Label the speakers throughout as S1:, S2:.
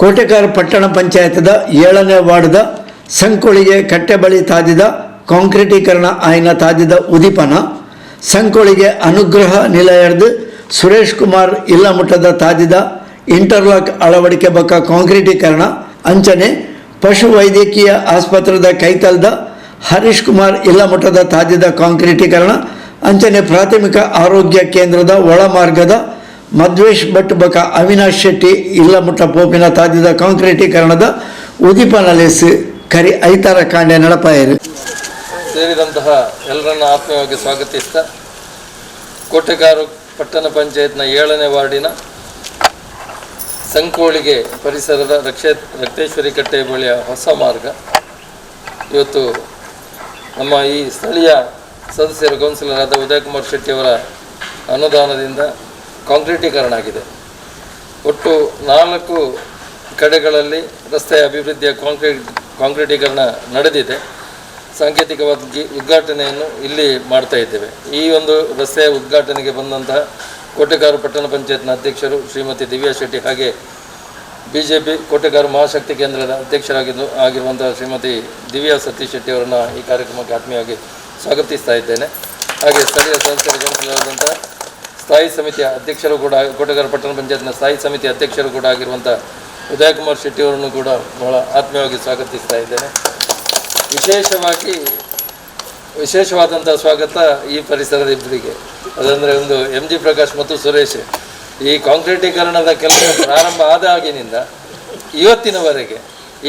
S1: Kotekar ಪಟ್ಟಣ ಪಂಚಾಯತ್ದ 7ನೇ ವಾರ್ಡ್ದ ಸಂಕೊಳಿಗೆ ಕಟ್ಟೆಬಳಿ ತಾದಿದ ಕಾಂಕ್ರೀಟೀಕರಣ ಆಯ್ನ ತಾದಿದ ಉದಿಪನ, ಸಂಕೊಳಿಗೆ ಅನುಗ್ರಹ ನಿಲಯರ್ದು ಸುರೇಶ್ ಕುಮಾರ್ ಇಲ್ಲಮುಟ್ಟದ ತಾದಿದ ಇಂಟರ್ಲಾಕ್ ಅಳವಡಿಕೆ ಬೊಕ್ಕ ಕಾಂಕ್ರೀಟೀಕರಣ, ಅಂಚನೆ ಪಶು ವೈದ್ಯಕೀಯ ಆಸ್ಪತ್ರೆದ ಕೈತಲ್ದ ಹರೀಶ್ ಕುಮಾರ್ ಇಲ್ಲಮುಟ್ಟದ ತಾದಿದ ಕಾಂಕ್ರೀಟೀಕರಣ, ಅಂಚನೆ ಪ್ರಾಥಮಿಕ ಆರೋಗ್ಯ ಕೇಂದ್ರದ ಒಳಮಾರ್ಗದ ಮಧ್ವೇಶ್ ಭಟ್ ಬೊಕ್ಕ ಅವಿನಾಶ್ ಶೆಟ್ಟಿ ಇಲ್ಲಮುಟ್ಟ ಪೋಪಿನ ತಾದಿದ ಕಾಂಕ್ರೀಟೀಕರಣದ ಉದಿಪನ ಲೇಸ್ ಕರಿ ಐತಾರ ಕಾಂಡೆ ನಡಪಾಯರು.
S2: ಸೇರಿದಂತಹ ಎಲ್ಲರನ್ನ ಆತ್ಮೀಯವಾಗಿ ಸ್ವಾಗತಿಸ್ತಾ, ಕೋಟೆಕಾರು ಪಟ್ಟಣ ಪಂಚಾಯತ್ನ 7ನೇ ವಾರ್ಡಿನ ಸಂಕೋಳಿಗೆ ಪರಿಸರದ ರಕ್ತೇಶ್ವರಿ ಕಟ್ಟೆಯ ಬಳಿಯ ಹೊಸ ಮಾರ್ಗ ಇವತ್ತು ನಮ್ಮ ಈ ಸ್ಥಳೀಯ ಸದಸ್ಯರು, ಕೌನ್ಸಿಲರ್ ಆದ ಉದಯಕುಮಾರ್ ಶೆಟ್ಟಿಯವರ ಅನುದಾನದಿಂದ ಕಾಂಕ್ರೀಟೀಕರಣ ಆಗಿದೆ. ಒಟ್ಟು 4 ಕಡೆಗಳಲ್ಲಿ ರಸ್ತೆಯ ಅಭಿವೃದ್ಧಿಯ ಕಾಂಕ್ರೀಟೀಕರಣ ನಡೆದಿದೆ. ಸಾಂಕೇತಿಕವಾಗಿ ಉದ್ಘಾಟನೆಯನ್ನು ಇಲ್ಲಿ ಮಾಡ್ತಾ ಇದ್ದೇವೆ. ಈ ಒಂದು ರಸ್ತೆಯ ಉದ್ಘಾಟನೆಗೆ ಬಂದಂತಹ ಕೋಟೆಕಾರು ಪಟ್ಟಣ ಪಂಚಾಯತ್ನ ಅಧ್ಯಕ್ಷರು ಶ್ರೀಮತಿ ದಿವ್ಯಾ ಶೆಟ್ಟಿ, ಹಾಗೆ ಬಿಜೆಪಿ ಕೋಟೆಕಾರು ಮಹಾಶಕ್ತಿ ಕೇಂದ್ರದ ಅಧ್ಯಕ್ಷರಾಗಿರುವಂತಹ ಶ್ರೀಮತಿ ದಿವ್ಯಾ ಸತೀಶ್ ಶೆಟ್ಟಿ ಅವರನ್ನು ಈ ಕಾರ್ಯಕ್ರಮಕ್ಕೆ ಆತ್ಮೀಯವಾಗಿ ಸ್ವಾಗತಿಸ್ತಾ ಇದ್ದೇನೆ. ಹಾಗೆ ಸ್ಥಳೀಯ ಸದಸ್ಯರು, ಕೌನ್ಸಿಲರಾದಂಥ ಸ್ಥಾಯಿ ಸಮಿತಿಯ ಅಧ್ಯಕ್ಷರು ಕೂಡ, ಕೋಟೆಗಾರು ಪಟ್ಟಣ ಪಂಚಾಯತ್ನ ಸ್ಥಾಯಿ ಸಮಿತಿ ಅಧ್ಯಕ್ಷರು ಕೂಡ ಆಗಿರುವಂಥ ಉದಯಕುಮಾರ್ ಶೆಟ್ಟಿ ಅವರನ್ನು ಕೂಡ ಬಹಳ ಆತ್ಮೀಯವಾಗಿ ಸ್ವಾಗತಿಸ್ತಾ ಇದ್ದೇನೆ. ವಿಶೇಷವಾದಂಥ ಸ್ವಾಗತ ಈ ಪರಿಸರದ ಇಬ್ಬರಿಗೆ, ಅದಂದರೆ ಒಂದು ಎಂ ಜಿ ಪ್ರಕಾಶ್ ಮತ್ತು ಸುರೇಶ್. ಈ ಕಾಂಕ್ರೀಟೀಕರಣದ ಕೆಲಸ ಪ್ರಾರಂಭ ಆದಾಗಿನಿಂದ ಇವತ್ತಿನವರೆಗೆ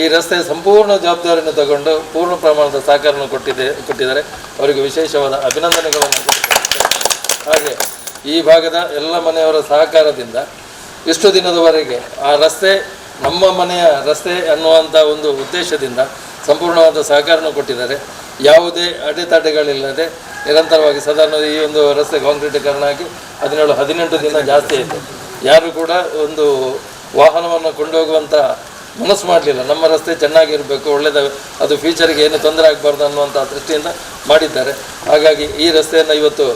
S2: ಈ ರಸ್ತೆಯ ಸಂಪೂರ್ಣ ಜವಾಬ್ದಾರಿಯನ್ನು ತಗೊಂಡು ಪೂರ್ಣ ಪ್ರಮಾಣದ ಸಹಕಾರವನ್ನು ಕೊಟ್ಟಿದ್ದಾರೆ. ಅವರಿಗೆ ವಿಶೇಷವಾದ ಅಭಿನಂದನೆಗಳನ್ನು ಕೊಡ್ತೇನೆ. ಹಾಗೆ ಈ ಭಾಗದ ಎಲ್ಲ ಮನೆಯವರ ಸಹಕಾರದಿಂದ ಇಷ್ಟು ದಿನದವರೆಗೆ ಆ ರಸ್ತೆ ನಮ್ಮ ಮನೆಯ ರಸ್ತೆ ಅನ್ನುವಂಥ ಒಂದು ಉದ್ದೇಶದಿಂದ ಸಂಪೂರ್ಣವಾದ ಸಹಕಾರವನ್ನು ಕೊಟ್ಟಿದ್ದಾರೆ. ಯಾವುದೇ ಅಡೆತಡೆಗಳಿಲ್ಲದೆ ನಿರಂತರವಾಗಿ ಸಾಧಾರಣ ಈ ಒಂದು ರಸ್ತೆ ಕಾಂಕ್ರೀಟೀಕರಣ ಆಗಿ 17-18 ದಿನ ಜಾಸ್ತಿ ಆಯಿತು. ಯಾರು ಕೂಡ ಒಂದು ವಾಹನವನ್ನು ಕೊಂಡೋಗುವಂಥ ಮನಸ್ಸು ಮಾಡಲಿಲ್ಲ. ನಮ್ಮ ರಸ್ತೆ ಚೆನ್ನಾಗಿರಬೇಕು, ಒಳ್ಳೆಯದು, ಅದು ಫ್ಯೂಚರಿಗೆ ಏನು ತೊಂದರೆ ಆಗಬಾರ್ದು ಅನ್ನುವಂಥ ದೃಷ್ಟಿಯಿಂದ ಮಾಡಿದ್ದಾರೆ. ಹಾಗಾಗಿ ಈ ರಸ್ತೆಯನ್ನು ಇವತ್ತು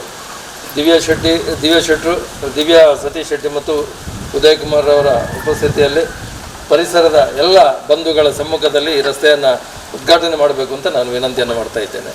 S2: ದಿವ್ಯಾ ಶೆಟ್ಟರು, ದಿವ್ಯಾ ಸತೀಶ್ ಶೆಟ್ಟಿ ಮತ್ತು ಉದಯ್ ಕುಮಾರ್ ಅವರ ಉಪಸ್ಥಿತಿಯಲ್ಲಿ ಪರಿಸರದ ಎಲ್ಲ ಬಂಧುಗಳ ಸಮ್ಮುಖದಲ್ಲಿ ಈ ರಸ್ತೆಯನ್ನು ಉದ್ಘಾಟನೆ ಮಾಡಬೇಕು ಅಂತ ನಾನು ವಿನಂತಿಯನ್ನು ಮಾಡ್ತಾ ಇದ್ದೇನೆ.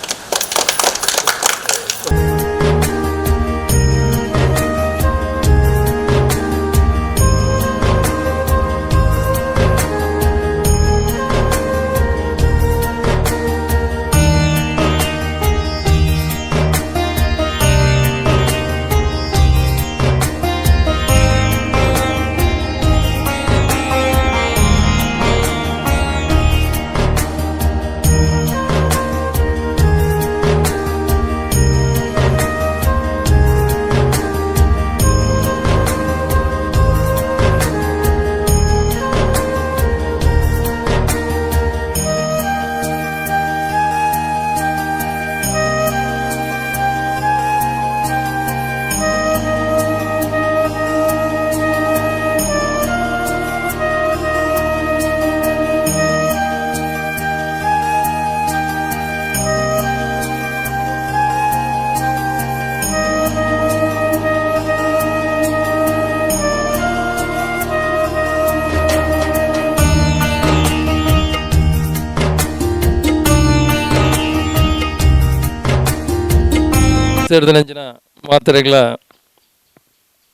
S2: ಸೇರಿದ ಮಾತ್ರೆಗಳ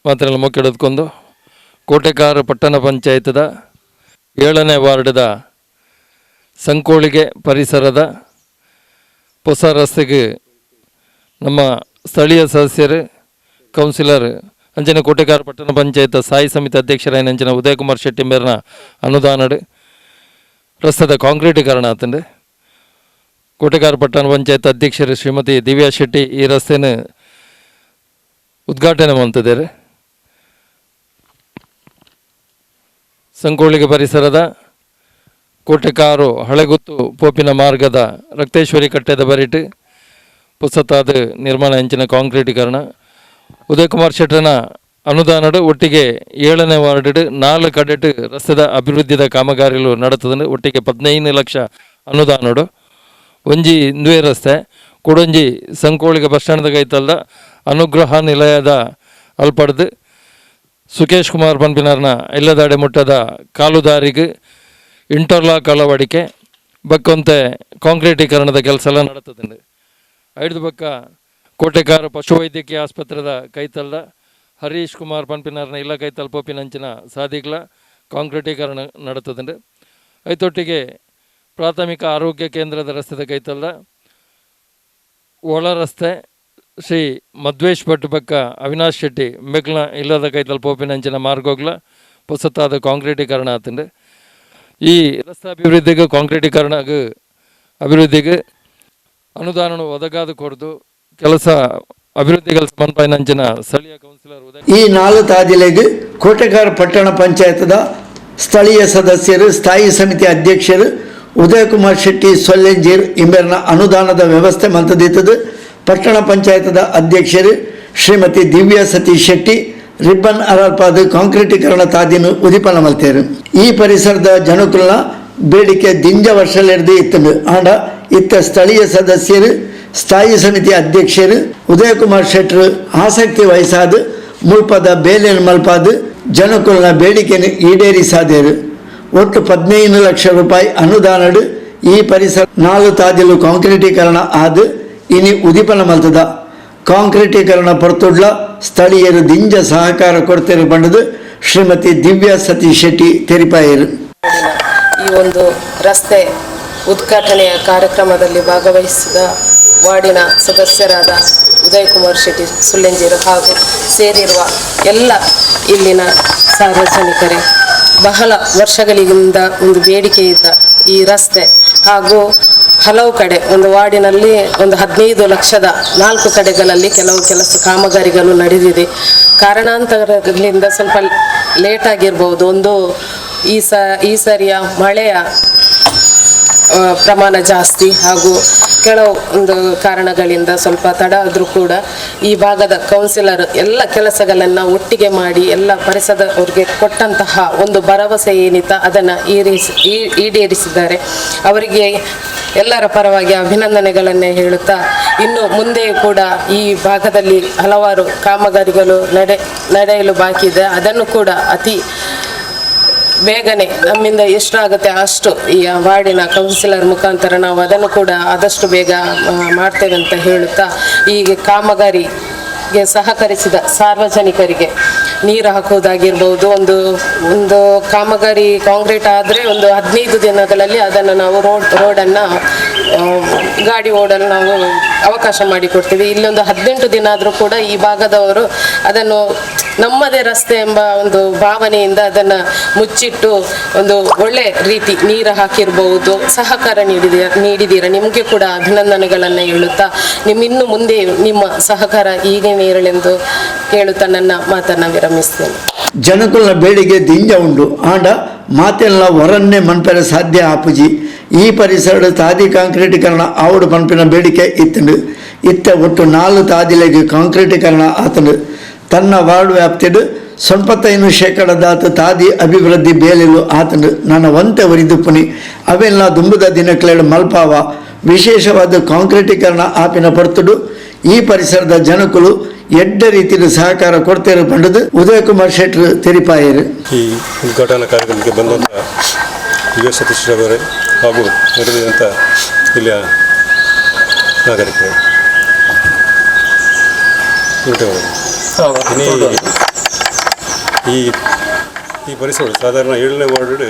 S2: ಮಾತ್ರೆಗಳ ಮೊಕ್ಕೆಡೆದುಕೊಂಡು ಕೋಟೆಕಾರ ಪಟ್ಟಣ ಪಂಚಾಯತ್ದ 7ನೇ ವಾರ್ಡ್ದ ಸಂಕೋಳಿಗೆ ಪರಿಸರದ ಹೊಸ ರಸ್ತೆಗೆ ನಮ್ಮ ಸ್ಥಳೀಯ ಸದಸ್ಯರು, ಕೌನ್ಸಿಲರ್ ಅಂಚನೆ ಕೋಟೆಕಾರ ಪಟ್ಟಣ ಪಂಚಾಯತ್ ಸ್ಥಾಯಿ ಸಮಿತಿ ಅಧ್ಯಕ್ಷರಾಯನ ಅಂಚನೆ ಉದಯಕುಮಾರ್ ಶೆಟ್ಟಿ ಮೇರಿನ ಅನುದಾನಡು ರಸ್ತೆದ ಕಾಂಕ್ರೀಟೀಕರಣ ಆತಂಡು. ಕೋಟೆಕಾರ ಪಟ್ಟಣ ಪಂಚಾಯತ್ ಅಧ್ಯಕ್ಷರು ಶ್ರೀಮತಿ ದಿವ್ಯಾ ಶೆಟ್ಟಿ ಈ ರಸ್ತೆನ ಉದ್ಘಾಟನೆ ಮಾಡ್ತಿದ್ದಾರೆ. ಸಂಕೋಳಿಗೆ ಪರಿಸರದ ಕೋಟೆಕಾರು ಹಳೆಗುತ್ತು ಪೋಪಿನ ಮಾರ್ಗದ ರಕ್ತೇಶ್ವರಿ ಕಟ್ಟೆದ ಬರಿಟ್ ಪುಸತಾದ ನಿರ್ಮಾಣ ಅಂಚಿನ ಕಾಂಕ್ರೀಟೀಕರಣ ಉದಯಕುಮಾರ್ ಶೆಟ್ಟನ ಅನುದಾನಡು ಒಟ್ಟಿಗೆ 7ನೇ ವಾರ್ಡ್ 4 ಕಡೆಟ್ ರಸ್ತೆದ ಅಭಿವೃದ್ಧಿದ ಕಾಮಗಾರಿಗಳು ನಡತದ. ಒಟ್ಟಿಗೆ 15 ಲಕ್ಷ ಅನುದಾನಡು. ಒಂಜಿ ಇಂದುವೆ ರಸ್ತೆ, ಕುಡೊಂಜಿ ಸಂಕೋಳಿಗೆ ಬಸ್ ಸ್ಟ್ಯಾಂಡ್ದ ಕೈತಲ್ದ ಅನುಗ್ರಹ ನಿಲಯದ ಅಲ್ಪಡ್ದು Sukesh Kumar ಪನ್ಪಿನಾರ್ನ ಇಲ್ಲದಾಡೆ ಮುಟ್ಟದ ಕಾಲುದಾರಿಗೆ ಇಂಟರ್ಲಾಕ್ ಅಳವಡಿಕೆ ಬಕ್ಕೊಂತೆ ಕಾಂಕ್ರೀಟೀಕರಣದ ಕೆಲಸ ಎಲ್ಲ ನಡತದಂಡು. ಐದು ಬಕ್ಕ ಕೋಟೆಕಾರ ಪಶುವೈದ್ಯಕೀಯ ಆಸ್ಪತ್ರೆದ ಕೈತಲ್ದ ಹರೀಶ್ ಕುಮಾರ್ ಪನ್ಪಿನಾರ್ನ ಇಲ್ಲ ಕೈತಲ್ ಪೋಪಿನಂಚಿನ ಸಾದಿಗ್ಲ ಕಾಂಕ್ರೀಟೀಕರಣ ನಡತದಂಡು. ಐತೊಟ್ಟಿಗೆ ಪ್ರಾಥಮಿಕ ಆರೋಗ್ಯ ಕೇಂದ್ರದ ರಸ್ತೆದ ಕೈತಲ್ದ ಒಳ ರಸ್ತೆ ಶ್ರೀ ಮಧ್ವೇಶ್ ಭಟ್ ಬಕ್ಕ ಅವಿನಾಶ್ ಶೆಟ್ಟಿ ಮೆಗ್ಲ ಇಲ್ಲದ ಕೈತಲ್ ಪೋಪಿನಂಚಿನ ಮಾರ್ಗೋಗ್ಲ ಹೊಸತಾದ ಕಾಂಕ್ರೀಟೀಕರಣ ಆತಂಡು. ಈ ರಸ್ತೆ ಅಭಿವೃದ್ಧಿಗೆ ಕಾಂಕ್ರೀಟೀಕರಣ ಅಭಿವೃದ್ಧಿಗೆ ಅನುದಾನ ಒದಗಾದ ಕೊರದು ಕೆಲಸ ಅಭಿವೃದ್ಧಿ ಕೆಲಸ ಮನ್ಪಾಯಿನಂಚಿನ ಸ್ಥಳೀಯ ಕೌನ್ಸಿಲರ್ ಉದಯ
S1: ಈ ನಾಲು ತಾದಿಲೆಗ್ ಕೋಟೆಕಾರ ಪಟ್ಟಣ ಪಂಚಾಯತ್ದ ಸ್ಥಳೀಯ ಸದಸ್ಯರು, ಸ್ಥಾಯಿ ಸಮಿತಿ ಅಧ್ಯಕ್ಷರು ಉದಯಕುಮಾರ್ ಶೆಟ್ಟಿ ಸೊಲ್ಲೆಂಜೀರ್ ಇಂಬೆರ್ನ ಅನುದಾನದ ವ್ಯವಸ್ಥೆ ಮಂತದಿತ್ತದು. ಪಟ್ಟಣ ಪಂಚಾಯತ್ದ ಅಧ್ಯಕ್ಷರು ಶ್ರೀಮತಿ ದಿವ್ಯಾ ಸತೀಶ್ ಶೆಟ್ಟಿ ರಿಬ್ಬನ್ ಅರಲ್ಪಾದ ಕಾಂಕ್ರೀಟೀಕರಣ ತಾದಿನ ಉದಿಪನ ಮಲ್ತೇರು. ಈ ಪರಿಸರದ ಜನಕುಲ್ನ ಬೇಡಿಕೆ ದಿಂಜ ವರ್ಷಲೆರ್ದು ಇತ್ತಂಡು. ಆಂಡ ಇತ್ತ ಸ್ಥಳೀಯ ಸದಸ್ಯರು, ಸ್ಥಾಯಿ ಸಮಿತಿ ಅಧ್ಯಕ್ಷರು ಉದಯಕುಮಾರ್ ಶೆಟ್ಟರು ಆಸಕ್ತಿ ವಹಿಸಾದ ಮುಲ್ಪದ ಬೇಲೆನ್ ಮಲ್ಪಾದ ಜನಕುಲ್ನ ಬೇಡಿಕೆಯನ್ನು ಈಡೇರಿಸಾದೇರು. ಒಟ್ಟು 15 ಲಕ್ಷ ರೂಪಾಯಿ ಅನುದಾನಡು ಈ ಪರಿಸರ ನಾಲು ತಾದಿಲು ಕಾಂಕ್ರೀಟೀಕರಣ ಆದ ಇನಿ ಉದಿಪನ ಮಲ್ತದ. ಕಾಂಕ್ರೀಟೀಕರಣ ಪೊರ್ತುಡ್ಲ ಸ್ಥಳೀಯರು ದಿಂಜ ಸಹಕಾರ ಕೊಡ್ತೇರು ಪಂಡದು ಶ್ರೀಮತಿ ದಿವ್ಯಾ ಸತೀಶ್ ಶೆಟ್ಟಿ ತೆರಿಪಾಯರು.
S3: ಈ ಒಂದು ರಸ್ತೆ ಉದ್ಘಾಟನೆಯ ಕಾರ್ಯಕ್ರಮದಲ್ಲಿ ಭಾಗವಹಿಸಿದ ವಾರ್ಡಿನ ಸದಸ್ಯರಾದ ಉದಯ್ ಕುಮಾರ್ ಶೆಟ್ಟಿ ಸುಳ್ಳೆಂಜೀರು ಹಾಗೂ ಸೇರಿರುವ ಎಲ್ಲ ಇಲ್ಲಿನ ಸಾರ್ವಜನಿಕರೇ, ಬಹಳ ವರ್ಷಗಳಿಂದ ಒಂದು ಬೇಡಿಕೆ ಇದ್ದ ಈ ರಸ್ತೆ ಹಾಗೂ ಹಲವು ಕಡೆ ಒಂದು ವಾರ್ಡಿನಲ್ಲಿ ಒಂದು 15 ಲಕ್ಷದ ನಾಲ್ಕು ಕಡೆಗಳಲ್ಲಿ ಕೆಲವು ಕೆಲಸ ಕಾಮಗಾರಿಗಳು ನಡೆದಿದೆ. ಕಾರಣಾಂತರಗಳಿಂದ ಸ್ವಲ್ಪ ಲೇಟ್ ಆಗಿರ್ಬೋದು. ಒಂದು ಈ ಸರಿಯ ಮಳೆಯ ಪ್ರಮಾಣ ಜಾಸ್ತಿ ಹಾಗೂ ಕೆಲವು ಒಂದು ಕಾರಣಗಳಿಂದ ಸ್ವಲ್ಪ ತಡ ಆದರೂ ಕೂಡ ಈ ಭಾಗದ ಕೌನ್ಸಿಲರ್ ಎಲ್ಲ ಕೆಲಸಗಳನ್ನು ಒಟ್ಟಿಗೆ ಮಾಡಿ ಎಲ್ಲ ಪರಿಸರದವ್ರಿಗೆ ಕೊಟ್ಟಂತಹ ಒಂದು ಭರವಸೆ ಏನಿತ್ತ ಅದನ್ನು ಈಡೇರಿಸಿದ್ದಾರೆ. ಅವರಿಗೆ ಎಲ್ಲರ ಪರವಾಗಿ ಅಭಿನಂದನೆಗಳನ್ನೇ ಹೇಳುತ್ತಾ, ಇನ್ನು ಮುಂದೆಯೂ ಕೂಡ ಈ ಭಾಗದಲ್ಲಿ ಹಲವಾರು ಕಾಮಗಾರಿಗಳು ನಡೆಯಲು ಬಾಕಿ ಇದೆ. ಅದನ್ನು ಕೂಡ ಅತಿ ಬೇಗನೆ ನಮ್ಮಿಂದ ಎಷ್ಟಾಗುತ್ತೆ ಅಷ್ಟು ಈ ವಾರ್ಡಿನ ಕೌನ್ಸಿಲರ್ ಮುಖಾಂತರ ನಾವು ಅದನ್ನು ಕೂಡ ಆದಷ್ಟು ಬೇಗ ಮಾಡ್ತೇವೆ ಅಂತ ಹೇಳುತ್ತಾ, ಈ ಕಾಮಗಾರಿಗೆ ಸಹಕರಿಸಿದ ಸಾರ್ವಜನಿಕರಿಗೆ, ನೀರು ಹಾಕುವುದಾಗಿರ್ಬೋದು, ಒಂದು ಒಂದು ಕಾಮಗಾರಿ ಕಾಂಕ್ರೀಟ್ ಆದರೆ ಒಂದು 15 ದಿನಗಳಲ್ಲಿ ಅದನ್ನು ನಾವು ರೋಡನ್ನು ಗಾಡಿ ಓಡಲು ನಾವು ಅವಕಾಶ ಮಾಡಿಕೊಡ್ತೀವಿ. ಇಲ್ಲೊಂದು 18 ದಿನ ಆದರೂ ಕೂಡ ಈ ಭಾಗದವರು ಅದನ್ನು ನಮ್ಮದೇ ರಸ್ತೆ ಎಂಬ ಒಂದು ಭಾವನೆಯಿಂದ ಅದನ್ನು ಮುಚ್ಚಿಟ್ಟು ಒಂದು ಒಳ್ಳೆ ರೀತಿ ನೀರು ಹಾಕಿರ್ಬಹುದು, ಸಹಕಾರ ನೀಡಿದ್ದೀರ. ನಿಮಗೆ ಕೂಡ ಅಭಿನಂದನೆಗಳನ್ನು ಹೇಳುತ್ತಾ, ನಿಮ್ಮ ಇನ್ನು ಮುಂದೆ ನಿಮ್ಮ ಸಹಕಾರ ಹೀಗೇ ಇರಲೆಂದು ಕೇಳುತ್ತಾ ನನ್ನ ಮಾತನ್ನು ವಿರಮಿಸ್ತೇನೆ.
S1: ಜನಕುಲ್ನ ಬೇಡಿಕೆ ದಿಂಜ ಉಂಡು. ಆಂಡ ಮಾತೆಲ್ಲ ಹೊರನ್ನೇ ಮನ್ಪೆರೆ ಸಾಧ್ಯ ಆಪುಜಿ. ಈ ಪರಿಸರದ ತಾದಿ ಕಾಂಕ್ರೀಟೀಕರಣ ಆವಡು ಪನ್ಪಿನ ಬೇಡಿಕೆ ಇತ್ತಂಡು. ಇತ್ತ ಒಟ್ಟು ನಾಲು ತಾದಿಲೆಗ್ ಕಾಂಕ್ರೀಟೀಕರಣ ಆತಂಡು. ತನ್ನ ವಾರ್ಡ್ ವ್ಯಾಪ್ತಿಡು 95 ಶೇಕಡದಾತ ತಾದಿ ಅಭಿವೃದ್ಧಿ ಬೇಲೆಲು ಆತಂಡು. ನನ್ನ ಒಂತೆ ಒರಿದುಪ್ಪುನಿ ಅವೆಲ್ಲ ದುಂಬುದ ದಿನಕ್ಲೇಡು ಮಲ್ಪಾವ. ವಿಶೇಷವಾದ ಕಾಂಕ್ರೀಟೀಕರಣ ಆಪಿನ ಪೊರ್ತುಡು ಈ ಪರಿಸರದ ಜನಕುಲು ಎಡ್ಡ ರೀತಿಯ ಸಹಕಾರ ಕೊಡ್ತೇರು ಪಂಡದು ಉದಯಕುಮಾರ್ ಶೆಟ್ಟರು ತೆರಿಪಾಯರು.
S4: ಈ ಉದ್ಘಾಟನಾ ಕಾರ್ಯಕ್ರಮಕ್ಕೆ ಬಂದಂಥ ಯುವ ಸತೀಶ್ ಅವರೇ ಹಾಗೂ ನೆರೆದಿದ್ದಂಥ ಇಲ್ಲಿಯ ನಾಗರಿಕರೇ, ಉಂಟು. ಇನಿ ಈ ಈ ಪರಿಸರ ಸಾಧಾರಣ 7ನೇ ವಾರ್ಡ್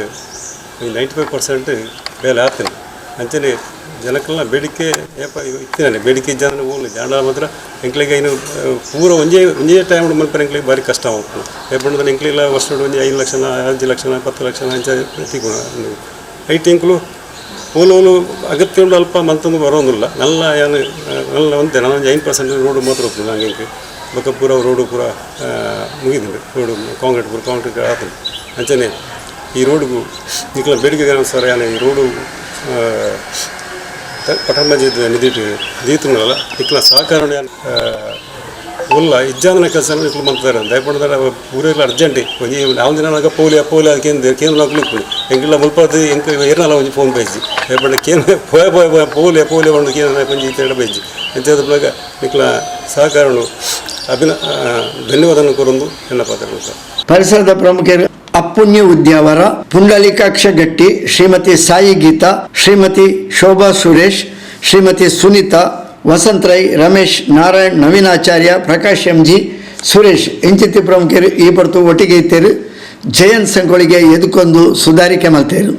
S4: 95% ಬೇಲೆ ಆತನೆ. ಅಂಚನೆ ಜನಕ್ಕೆಲ್ಲ ಬೇಡಿಕೆ ಏಪ ಇತ್ತಿನ ಬೇಡಿಕೆ ಇಜ್ಜಾಂದ್ರೆ ಓಲು ಜಾಂಡ ಮಾತ್ರ ಎಂಕ್ಲೆಗೆ ಇನ್ನು ಪೂರ ಒಂಜೇ ಒಂಜೇ ಟೈಮ್ ಮನ್ಪರೆ ಎಂಕ್ಲೆಗೆ ಭಾರಿ ಕಷ್ಟ ಆಪುಂಡು. ಏಪಂಡ ಎಂಕ್ಲೆಗ್ಲ ವರ್ಷಡ್ ಒಂಜಿ 5 ಲಕ್ಷನ, 5 ಲಕ್ಷನ, 10 ಲಕ್ಷನ ಅಂಚ ತಿಕ್ಕುಂಡು. ಐಟ್ ಎಂಕುಲು ಓಲು ಓಲು ಅಗತ್ಯ ಉಂಡು ಅಲ್ಪ ಮಂತೊಂದು ಬರೋದಿಲ್ಲ. ನಲ್ಲ ಯಾನ್ ನಲ್ಲ ಒಂತೆ ನಾನು ಒಂಜಿ 5% ರೋಡ್ ಮಾತ್ರ ಉಪ್ಪುಂಡು ನಂಗೆ. ಎಂಕ್ ಬೊಕ್ಕ ಪೂರ ರೋಡು ಪೂರ ಮುಗಿದುಂಡು. ರೋಡು ಕಾಂಕ್ರೀಟ್ ಪೂರ ಕಾಂಕ್ರೀಟ್ ಆತುಂಡು. ಅಂಚನೆ ಈ ರೋಡ್ಗು ನಿಕ್ಲ ಬೇಡಿಕೆ ಅನುಸಾರ ಯಾನ್ ಈ ರೋಡು ಪಠಮಂಜಿ ನಿಧಿ ದೀತುಂಡಲ್ಲ, ನಿಕ್ಲ ಸಹಕಾರ ಯಾನ್ ಉಲ್ಲ ಇಜ್ಜಾಂದನ ಕೆಲಸ ನಿಕ್ಲು ಮಂತಾರೆ. ದಯಪಂಡ ಪೂರೆಗ್ಲ ಅರ್ಜೆಂಟ್ ಒಂಜಿ ನಾಲ್ ದಿನ ನಾಗ ಪೋಲಿ ಪೋಲಿ ಕೇಂದ್ರ ಕೇಂದ್ರ ನಕಲು ಇಪ್ಪುಂಡು. ಎಂಕ್ಲ ಮುಲ್ಪದ ಎಂಕ್ ಏರ್ನಲ ಒಂಜಿ ಫೋನ್ ಬೈಜಿ. ದಯಪಂಡ ಕೇಂದ್ರ ಪೋಯ ಪೋಯ ಪೋಯ ಪೋಲಿ ಪೋಲಿ ಪಂಡ ಕೇಂದ್ರ ಒಂಜಿ ತೇಡ ಬೈಜಿ. ಅಂಚಾದ ನಿಕ್ಲ ಸಹಕಾರನು ಅಭಿನ ಧನ್ಯವಾದ ಕೊರೊಂದು ಎನ್ನ ಪಾತ್ರ ಸರ್.
S1: ಪರಿಸರದ ಪ್ರಮುಖರು ಅಪ್ಪುಣ್ಯ ಉದ್ಯಾವರ, ಪುಂಡಲೀಕಾಕ್ಷ ಗಟ್ಟಿ, ಶ್ರೀಮತಿ ಸಾಯಿ ಗೀತಾ, ಶ್ರೀಮತಿ ಶೋಭಾ ಸುರೇಶ್, ಶ್ರೀಮತಿ ಸುನೀತಾ, ವಸಂತ್ ರೈ, ರಮೇಶ್ ನಾರಾಯಣ್, ನವೀನಾಚಾರ್ಯ, ಪ್ರಕಾಶ್ ಎಂಜಿ, ಸುರೇಶ್ ಇಂಚಿತ್ತಿ ಪ್ರಮುಖರು ಈ ಪೊರ್ತು ಒಟ್ಟಿಗೆ ಇತ್ತೇರು. ಜಯಂತ್ ಸಂಗೊಳಿಗೆ ಎದುಕೊಂದು ಸುಧಾರಿಕೆ ಮಲ್ತೇರು.